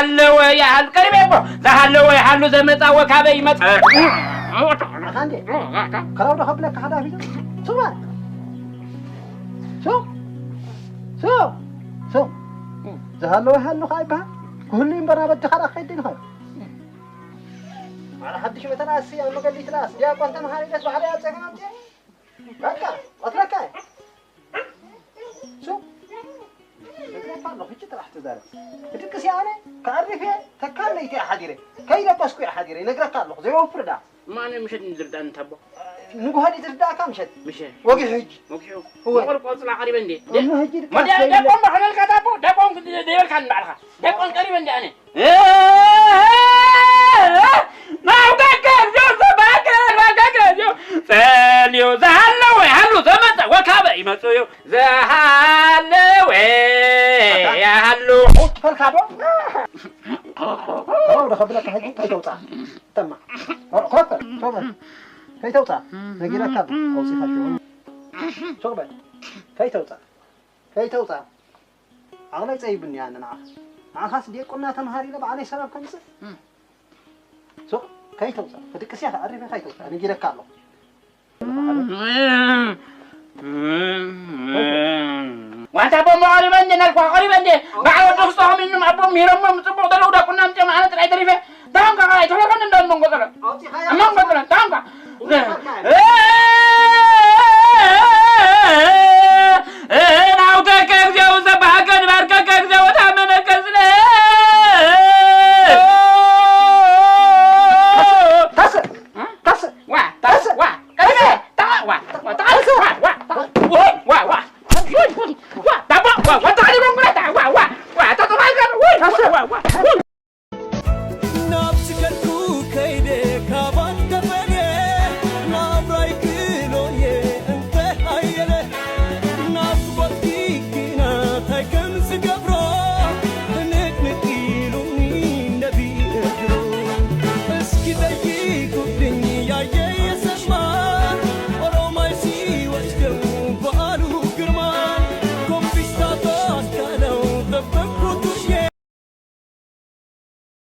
ኣለወ ይሃል ቀሪበ እኮ። ዝሃለወ ይሃሉ ዘመጻ ወካበ ይመጽ። ኣታ እንዴ? ከራው ዶ ከብለካ ሓዳፊ ሱባ። ሱ ሱ ሱ ዝሃለወ ይሃሉ ካ ይባሃል። ኩሉ ይንበራ በድኻ ዳ ከይድ ንኸ። ኣነ ሓድሽ መተናሲ ኣብ መገዲ ትላስ ዲያቆን ተምሃሪ ደስ ባሕሪ ኣጸገማት። በቃ፣ ወትረካ። ሱ፣ እግረካ ኣሎ፣ ሕጂ ጥራሕ ትዛረብ። ብድቅስ ኣነ ክኣርፍ እየ፣ ተካል ለይቲ እየ ሓዲረ። ከይደቀስኩ እየ ሓዲረ፣ ይነግረካ ኣለኹ፣ ዘይወፍር ደኣ። ማነ ምሸት ንዝርዳእ እንታቦ? ንጉሆ ድዩ ዝርዳእካ ምሸት? ምሸት። ወጊሑ ሕጂ። ወጊሑ። እወ። ምቑር ቆጽላ ቀሪበ እንዴ? እሞ ሕጂ ድቃስ ወዲ ዘይብለ- ደቆም ባሕለልካ ታቦ? ደቆም ዘይበልካ ንባዕልኻ። ደቆም ቀሪበ እንዴ ኣነ? ናብታ ከብዮ ዘባከል ባካ ከብዮ ጸልዮ ዝሃለወ ሃሉ ዘመጸ ወካበ ይመጽኡ እዩ። ዝሃለወ ይሃሉ። ፈልካ ዶ? ከማው ዶ ከብለካ ሕጂ ከይተውጻ። ተማ። ኮፈ፣ ኮፈ። ከይተውጻ። ነጊረካ ዶ? ኣውጺኻ ሽው። ሱቕ በል። ከይተውጻ። ከይተውጻ። ዓቕለይ ጸይብኒ ኣነ ንዓኻ። ንዓኻስ ዲቁና ተምሃር ኢለ ባዕለይ ሰበብ ከምጽእ? እም። ሱቕ፣ ከይተውጻ። ክድቅስ እያ፣ ኣሪፈ ከይተውጻ። ነጊረካ ኣለኹ። ዋንታ ኣቦ መቐሪበ እንዴ፣ ናልኳ ቀሪበ እንዴ። ባዕሎ ደኽስቶም ኢልም ኣቦ ሚሮሞ